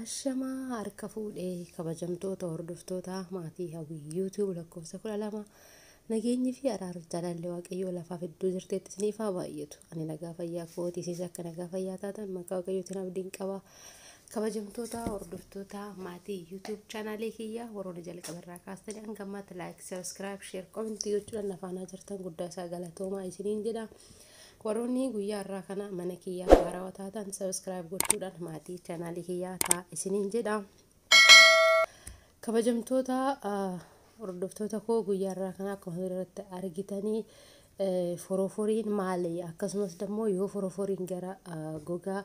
Ashamaa harka fuudhee kabajamtoota hordoftoota maatii Hawwii YouTube lakkoofsa 12 nageenyi fi araarri jaalalli Waaqayyoo lafaaf iddoo jirtetti isiniif haa baay'atu. Ani nagaa fayyaa kooti, isinis akka nagaa fayyaa taatan maqaa Waaqayyootiin abdiin qaba. Kabajamtoota hordoftoota maatii YouTube chaanaalee kiyya warroonni jalqaba irraa kaastanii hanga ammaatti like, subscribe, share, comment gochuudhaan afaanaa jirtan guddaa isaa galatoomaa isiniin jedha. Warroonni guyyaa irraa kana mana kiyyaa haarawaa taatan subscribe gochuudhaan maatii chaanaalii kiyyaa ta'a isiniin jedha. Kabajamtoota hordoftoota koo guyyaa irraa kana akkuma irratti argitanii foroforiin maali, akkasumas immoo yoo foroforiin gara gogaa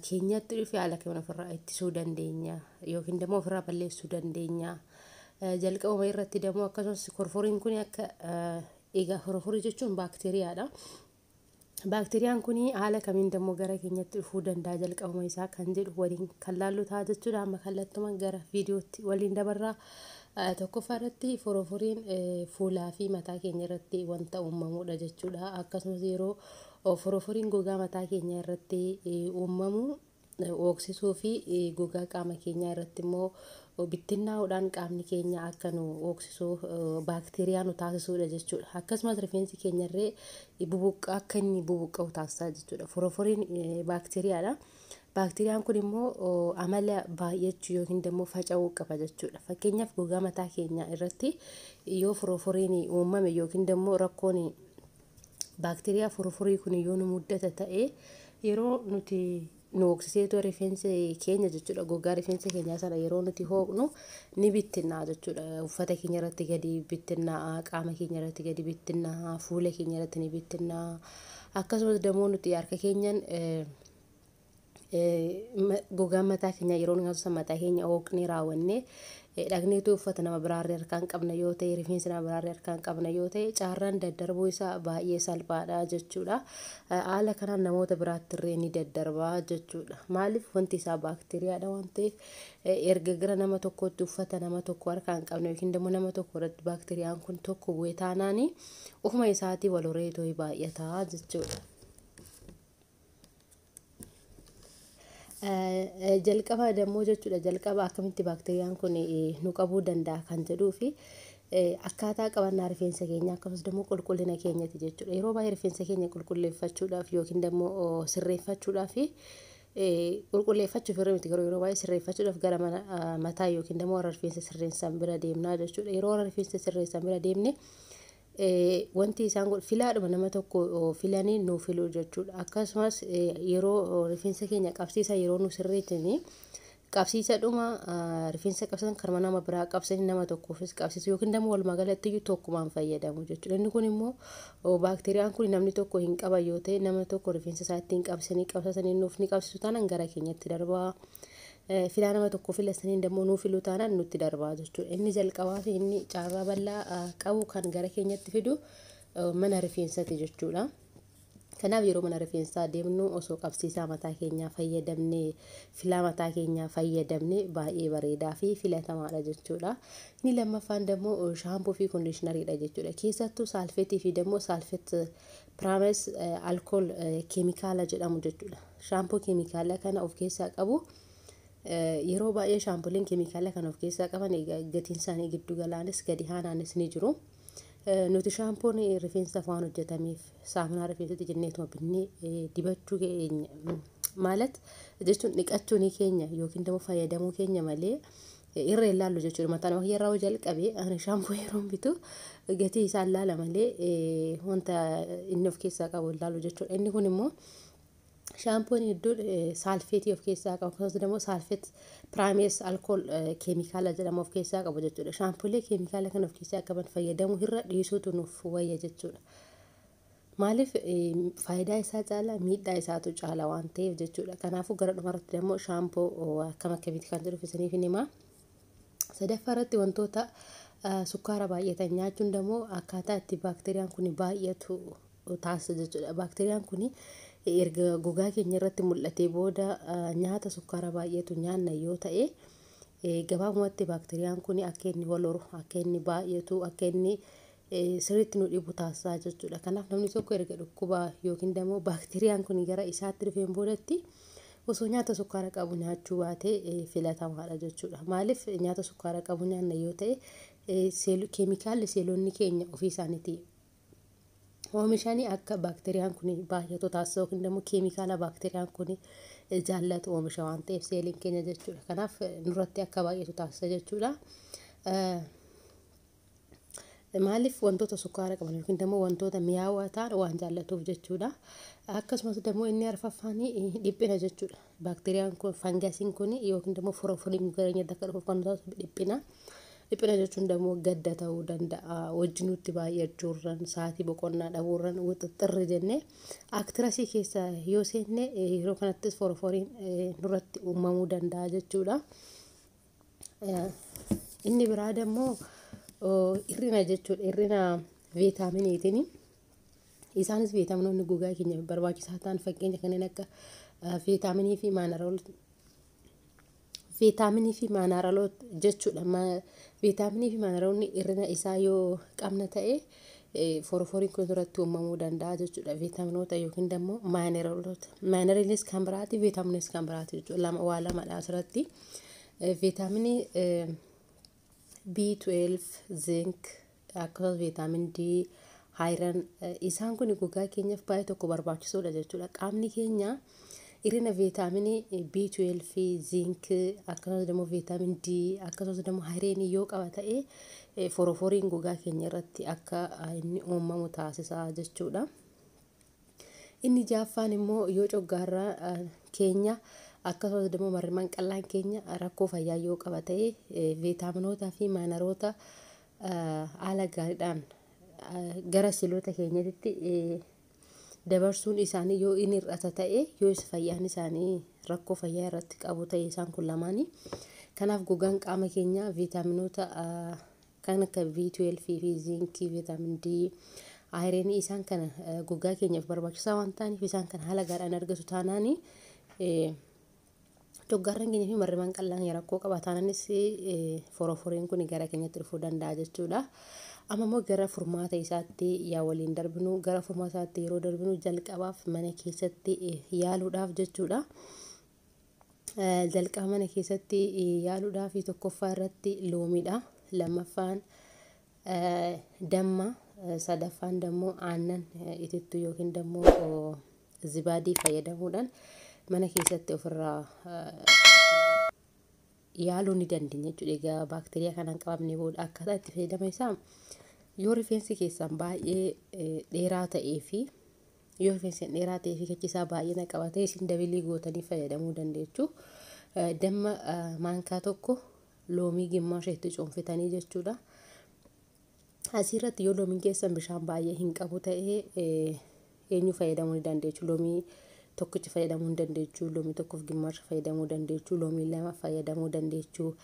keenyatti dhufe haala kamiin ofirraa ittisuu dandeenya yookiin immoo ofirraa balleessuu dandeenya. Jalqabuma irratti immoo akkasumas foroforiin kun akka egaa foroforii jechuun baakteeriyaadha. Baakteeriyaan kun haala kamiin immoo gara keenyatti dhufuu danda'a jalqabuma isaa kan jedhu waliin kan laallu ta'a jechuudha. Amma kallattumaan gara viidiyootti waliin dabarraa. Tokkoffaa irratti foroforiin fuulaa fi mataa keenya irratti wanta uumamudha jechuudha. Akkasumas yeroo foroforiin gogaa mataa keenya irratti uumamu hooqsisuu fi gogaa qaama keenyaa irratti immoo bittinnaa'uudhaan qaamni keenya akka nu hooqsisu baakteeriyaa nu taasisuudha jechuudha. Akkasumas rifeensi keenya illee bubuqqa akka inni bubuqqa'u taasisaa jechuudha. Foroforiin baakteeriyaadha. Baakteeriyaan kun immoo amala baay'achuu yookiin immoo faca'uu qaba jechuudha. Fakkeenyaaf gogaa mataa keenyaa irratti yoo foroforiin uumame yookiin immoo rakkoon baakteeriyaa foroforii kun yoo nu muddata ta'e yeroo nuti nu hooqsiseetoo rifeensa keenya jechuudha, gogaa rifeensa keenyaa sana yeroo nuti hooqnu ni bittinnaa jechuudha. Uffata keenya irratti gadi bittinnaa, qaama keenya irratti gadi bittinnaa, fuula keenya irratti ni bittinnaa. Akkasumas immoo nuti harka keenyaan gogaa mataa keenya yeroo nyaatu mataa keenya hooqnee raawwannee dhaqneetu uffata nama biraarree harkaan qabna yoo ta'e, rifeensa nama biraarree harkaan qabna yoo ta'e, carraan daddarbuu isaa baay'ee salphaadha jechuudha. Haala kanaan namoota biraatti illee ni daddarbaa jechuudha. Maaliif wanti isaa baakteeriyaadha waan ta'eef erga gara nama tokkootti uffata nama tokko harkaan qabna yookiin immoo nama tokko irratti baakteeriyaan kun tokko bu'ee taanaani ofuma isaatii wal horee too'ee baay'ata jechuudha. Jalqaba dammoo jechuudha, jalqaba akkamitti baakteeriyaan kun nu qabuu danda'a kan jedhuu fi akkaataa qabannaa rifeensa keenyaa akkasumas immoo qulqullina keenyati jechuudha. Yeroo baay'ee rifeensa keenya qulqulleeffachuudhaaf yookiin immoo sirreeffachuudhaaf, qulqulleeffachuuf yeroo miti garuu yeroo baay'ee sirreeffachuudhaaf gara mana mataa yookiin immoo warra rifeensa sirreessan bira deemnaa jechuudha. Yeroo warra rifeensa sirreessan bira deemne wanti isaan godhu filaadhuma nama tokko filanii nu filuu jechuudha. Akkasumas yeroo rifeensa keenya qabsiisa yeroo nu sirreessanii qabsiisadhuma rifeensa qabsiisan kanuma nama biraa qabsanii nama tokkoofis qabsiisu yookiin immoo walumaa galatti iyyuu tokkumaan fayyadamu jechuudha. Inni kun immoo baakteeriyaan kun namni tokko hin qaban yoo ta'e nama tokko rifeensa isaa ittiin qabsanii qabsasanii nuuf ni qabsiisu taanaan gara keenyatti darbaa. Filaa nama tokko filasanii immoo nuuf filuu taanaan nutti darbaa jechuudha. Inni jalqabaa fi inni carraa bal'aa qabu kan gara keenyatti fidu mana rifeensaati jechuudha. Kanaaf yeroo mana rifeensaa deemnu osoo qabsiisaa mataa keenyaa fayyadamnee filaa mataa keenyaa fayyadamnee baay'ee bareedaa fi filatamaadha jechuudha. Inni lammaffaan immoo shaampuu fi kondiishinariidha jechuudha. Keessattuu saalfeetii fi immoo sulfate primary alcohol keemikaala jedhamu jechuudha. Shaampuu keemikaala kana of keessaa qabu. Yeroo baay'ee shaampuuleen keemikaala kana of keessaa qaban gatiin isaanii giddu galaanis gadi aanaanis ni jiru. Nuti shaampuun rifeensaaf waan hojjetameef saamunaa rifeensatti jenneetuma binnee dibachuu keenya ማለት jechuun dhiqachuu ni keenya yookiin immoo fayyadamuu keenya malee irra hin laallu jechuudha. Mataan ofii irraa jalqabee ani shaampuu yeroo bitu gatii isaa laala malee wanta inni of keessaa qabu hin laalu jechuudha. Inni kun immoo shaampuun hedduun saalfeetii of keessaa qabu, akkasumas immoo sulfate primary alcohol keemikaala jedhamu of keessaa qabu jechuudha. Shaampuulee keemikaala kana of keessaa qaban fayyadamuu irra dhiisuutu nuuf wayya jechuudha. Maaliif faayidaa isaa caalaa miidhaa isaatu caala waan ta'eef jechuudha. Kanaafuu gara dhumarratti immoo shaampuu akkam akkamitti kan jedhu isiniif himaa. Sadaffaa irratti wantoota sukkaara baay'atan nyaachuun immoo akkaataa itti baakteeriyaan kun baay'atu taasisa jechuudha. Baakteeriyaan kun erga gogaa keenya irratti mul'atee booda nyaata sukkaara baay'atu nyaanna yoo ta'e gabaabumatti baakteeriyaan kun akka inni wal horu, akka inni baay'atu, akka inni sirriitti nu dhibu taasisaa jechuudha. Kanaaf namni tokko erga dhukkuba yookiin immoo baakteeriyaan kun gara isaatti dhufeen boodatti osoo nyaata sukkaara qabu nyaachuu baatee filatamaadha jechuudha. Maaliif nyaata sukkaara qabu nyaanna yoo ta'e keemikaalli seelonni keenya ofii isaaniitii oomishanii akka baakteeriyaan kun baay'atu taasisa yookiin immoo keemikaala baakteeriyaan kun jaallatu oomisha waan ta'eef seeliin keenya jechuudha. Kanaaf nurratti akka baay'atu taasisa jechuudha. Maaliif wantoota sukkaara qaban yookiin immoo wantoota mi'aawaa ta'an waan jaallatuuf jechuudha. Akkasumas immoo inni arfaffaan dhiphina jechuudha. Baakteeriyaan kun fangasiin kun yookiin immoo foroforiin gara nyaata akka dhufuuf kan taasisu dhiphina. Dhiphina jechuun immoo gadda ta'uu danda'a. Hojii nutti baay'achuurran sa'aatii boqonnaa dhabuurran wixixxirri jennee aktirasii keessa yoo seenne yeroo kanattis foroforiin nurratti uumamuu danda'a jechuudha. Inni biraa immoo hir'ina jechuudha. Hir'ina viitaaminiitiin. Isaanis viitaaminoonni gogaa keenya barbaachisaa ta'an fakkeenya kanneen akka viitaaminii fi maanaraaloota viitaaminii fi maanaraaloota jechuudha. Viitaaminii fi maanaraaloonni hir'ina isaa yoo qabna ta'e foroforiin kun irratti uumamuu danda'a jechuudha. Viitaaminoota yookiin immoo maanaraaloota. Maanaraaliinis kan biraati, viitaaminiis kan biraati jechuudha. Lama waa lamadha asirratti. Viitaaminii B12, zinc, akkasumas viitaamin D, iron isaan kun gogaa keenyaaf baay'ee tokko barbaachisoodha jechuudha. Qaamni keenya hir'ina viitaaminii B12, zinc, akkasumas immoo viitaamin D, akkasumas immoo iron yoo qaba ta'e foroforiin gogaa keenya irratti akka inni uumamu taasisa jechuudha. Inni jaaffaan immoo yoo coggaarraa keenya akkasumas immoo marrimaan qallaan keenya rakkoo fayyaa yoo qaba ta'e viitaaminoota fi maanaroota haala gaariidhaan gara seelota keenyatti dabarsuun isaanii yoo inni hir'ata ta'e yoo fayyaan isaanii rakkoo fayyaa irratti qabu ta'e isaan kun lamaanii. Kanaaf gogaan qaama keenyaa viitaaminoota kan akka B12 fi ziinkii, viitaamin D, ayireenii isaan kana gogaa keenyaaf barbaachisaa waan ta'aniif isaan kana haala gaariidhaan argatu taanaanii coggaarraan keenya fi marrimaan qallaan rakkoo qaba taanaanis foroforiin kun gara keenyatti dhufuu danda'a jechuudha. Amma immoo gara furmaata isaatti yaa waliin darbinu. Gara furmaata isaatti yeroo darbinu jalqabaaf mana keessatti yaaluudhaaf jechuudha. Jalqaba mana keessatti yaaluudhaaf tokkoffaa irratti loomiidha. Lammaffaan damma, sadaffaan dammoo aannan itittuu yookiin dammoo zibaadii fayyadamuudhaan mana keessatti ofirraa yaaluu ni dandeenya jechuudha. Egaa baakteeriyaa kanaan qabamne booda akkaataa itti fayyadama isaa yoo rifeensi keessan baay'ee dheeraa ta'ee fi yoo rifeensi dheeraa ta'ee fi kechi isaa baay'ina qabatee isin dabilii gootanii fayyadamuu dandeechu. Damma maankaa tokko loomii gimmaasha itti cuunfitanii jechuudha. Asirratti yoo loomiin keessan bishaan baay'ee hin qabu ta'ee eenyu fayyadamuu ni dandeechu. Loomii tokkicha fayyadamuu ni dandeechu. Loomii tokkoof gimmaasha fayyadamuu dandeechu. Loomii lama fayyadamuu dandeechu.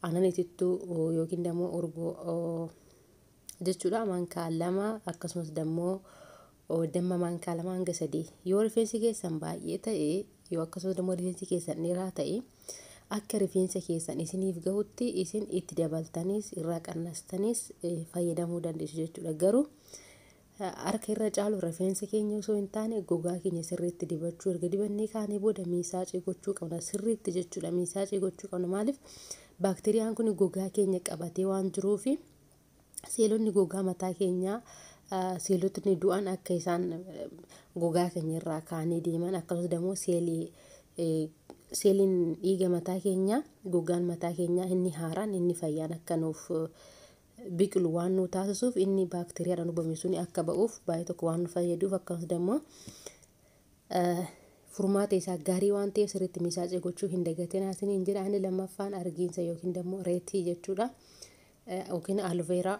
Aannan itittuu yookiin immoo urgoo jechuudha. Maankaa lama akkasumas immoo damma maankaa 2 hanga 3. Yoo rifeensi keessan baay'ee ta'e yoo akkasumas immoo rifeensi keessan dheeraa ta'e akka rifeensa keessan isiniif gahutti isin itti dabaltaniis irraa qannastanis fayyadamuu dandeessu jechuudha. Garuu harka irra caalu rifeensa keenya osoo hin taane gogaa keenya sirriitti dibachuu erga dibannee kaanee booda miisaacii gochuu qabna sirriitti jechuudha. Miisaacii gochuu qabna maaliif baakteeriyaan kun gogaa keenya qabatee waan jiruuf seelonni gogaa mataa keenyaa seelotni du'an akka isaan gogaa keenya irraa kaanii deeman akkasumas immoo seeliin dhiiga mataa keenyaa gogaan mataa keenyaa inni haaraan inni fayyaan akka nuuf biqilu waan nu taasisuuf inni baakteeriyaadhaan hubame suni akka ba'uuf baay'ee tokko waan nu fayyaduuf akkasumas immoo furmaata isaa gaarii waan ta'eef sirriitti miisaacii gochuu hin dagatinaa isiniin jedha. Inni lammaffaan argiinsa yookiin immoo reetii jechuudha. Yookiin aloveeraa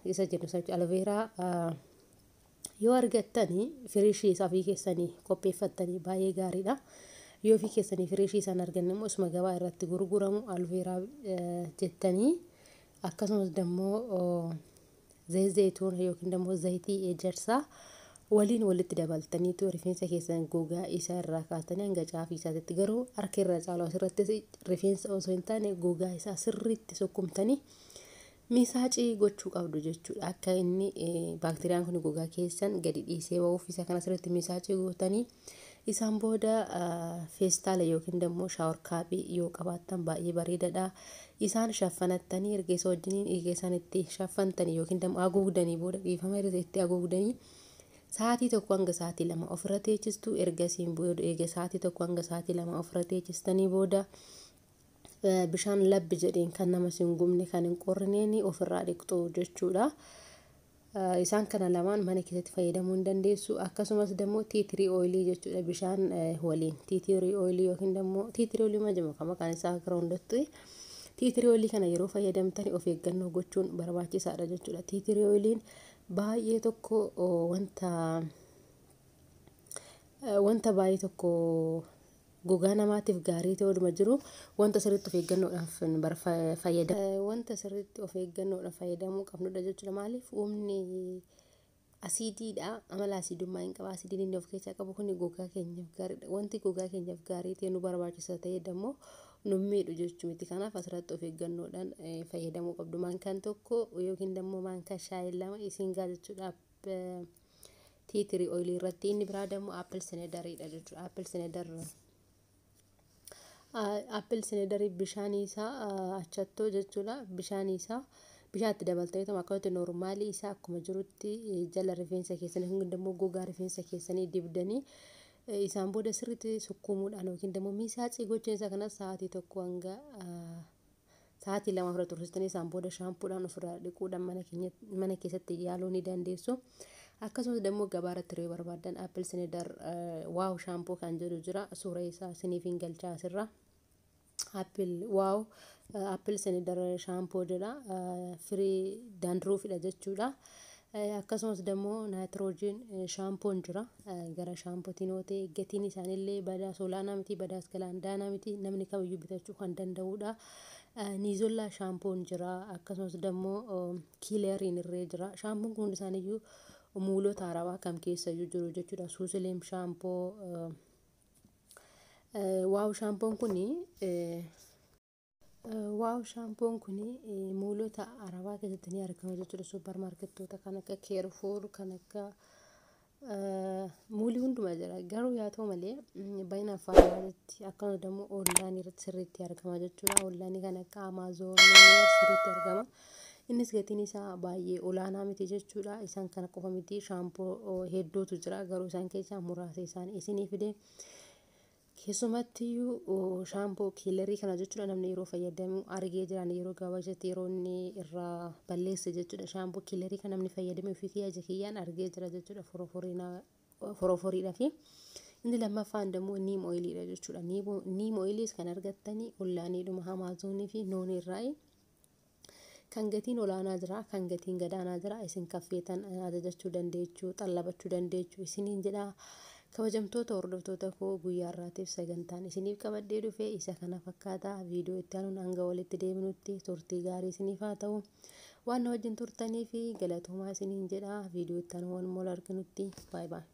isa jennu sana aloveeraa yoo argattanii firiishii isaa ofii keessanii qopheeffattanii baay'ee gaariidha. Yoo ofii keessanii firiishii isaan arganne immoo isuma gabaa irratti gurguramu aloveeraa jettanii akkasumas immoo zayituun yookiin immoo zayitii ejersaa waliin walitti dabaltaniitu rifeensa keessan gogaa isaa irraa kaatanii hanga caafii isaatti garuu harka irra caalu asirratti rifeensa osoo hin taane gogaa isaa sirriitti sukkumtanii miisaacii gochuu qabdu jechuudha. Akka inni baakteeriyaan kun gogaa keessan gadi dhiisee ba'uuf isa kana sirriitti miisaacii gootanii Isaan booda feestaala yookiin immoo shower capii yoo qabaattan baay'ee bareedaadha. Isaan shaffanattanii erga isa wajjiniin erga isaan itti shaffantanii yookiin immoo haguugdanii booda dhiifama erga itti haguugdanii sa'aatii 1 hanga sa'aatii 2 ofirra teechistu. Ergasiin booda eega sa'aatii 1 hanga sa'aatii 2 ofirra teechistanii booda bishaan labbi jedheen kan nama hin gubne kan hin qorrineen ofirraa dhiqxu jechuudha. Isaan kana lamaan mana keessatti fayyadamuu hin dandeessu. Akkasumas immoo tea tree oilii jechuudha, bishaan waliin tea tree oilii yookiin immoo tea tree oilii maal kan maqaan isaa akka hundattu. Tea tree oilii kana yeroo fayyadamtan of eeggannoo gochuun barbaachisaadha jechuudha. Tea tree oiliin baay'ee tokko wanta baay'ee tokko gogaa namaatiif gaarii ta'uudhuma jiru wanta sirriitti of eeggannoodhaan fayyadamu wanta sirriitti of eeggannoodhaan fayyadamuu qabnudha jechuudha. Maaliif humni asiidiidha, amala asiidummaa hin qaba. Asiidiin inni of keessaa qabu kun gogaa keenyaaf gaariidha. Wanti gogaa keenyaaf gaarii ta'e nu barbaachisa ta'e immoo nu miidhu jechuu miti. Kanaaf asirratti of eeggannoodhaan fayyadamuu qabdu. Maankaan 1 yookiin immoo maankaa shaayii 2 isin gaa jechuudha. Tea tree oilii irratti inni biraa immoo apple cideriidha jechuudha. Apple ciderii bishaan isaa achattoo jechuudha. Bishaan isaa bishaan itti dabaltanii akkasumas normalii isaa akkuma jirutti jala rifeensa keessanii yookiin immoo gogaa rifeensa keessanii dibdanii isaan booda sirriitti sukkuumuudhaan yookiin immoo massage gochuun isaa kanas sa'aatii 1 hanga sa'aatii 2 ofirra tursiistanii isaan booda shaampuudhaan ofirraa dhiquudhaan mana keessatti yaaluu ni dandeessu. Akkasumas immoo gabaa irratti yeroo barbaadan apple cider wow shampoo kan jedhu jira. Suura isaa isiniif hin galchaa asirra. Apple wow apple cider shampoo jedha. Free dandruffidha jechuudha. Akkasumas immoo Neutrogena shampoon jira. Gara shaampootiin yoo ta'e gatiin isaaniillee badaas olaanaa miti, badaas gadaanaa miti, namni kamiyyuu bitachuu kan danda'udha. Niizollaa shampoon jira. Akkasumas immoo kiileriin irree jira. Shaampoon kun hundi isaaniiyyuu mallota arabaa kam keessa jiru jechuudha. Suusileem shampoo wow shampoon kuni wow shampoon kuni mallota arabaa keessatti ni argama jechuudha. Suuparmaarkettoota kan akka Carrefour, kan akka mallii hundumaa jira. Garuu yaa ta'u malee baay'inaan faarmaasiitti akkasumas immoo onlineii irratti sirriitti argama jechuudha. Onlineii kan akka Amazon sirriitti argama. Innis gatiin isaa baay'ee olaanaa miti jechuudha. Isaan kana qofa miti, shaampoo hedduutu jira, garuu isaan keessaa muraasa isaan isinii fide. Keessumattiyyuu shaampoo kiilerii kana jechuudha, namni yeroo fayyadamu argee jiran yeroo gabaabaa keessatti yeroo inni irraa balleesse jechuudha. Shaampoo kiilerii kana namni fayyadame ofii kiyyaa ija kiyyaan argee jira jechuudha. Foroforiidhaa fi inni lammaffaan immoo neem oiliidha jechuudha. Neem oiliis kan argattanii onlineiidhuma Amazonii fi noonii irraayi. Kan gatiin olaanaa jira, kan gatiin gadaanaa jira. Isin kaffeetan ajajachuu dandeechuu, xallabachuu dandeechuu isiniin jedha. Kabajamtoota hordoftoota koo, guyyaa har'aatiif sagantaan isiniif qabadhee dhufe isa kana fakkaata. Viidiyoo itti aanuun hanga walitti deebinutti turtii gaarii isiniif haa ta'u. Waan na wajjin turtanii fi galatoomaa isiniin jedha. Viidiyoo itti aanuun wal arginutti, bye bye.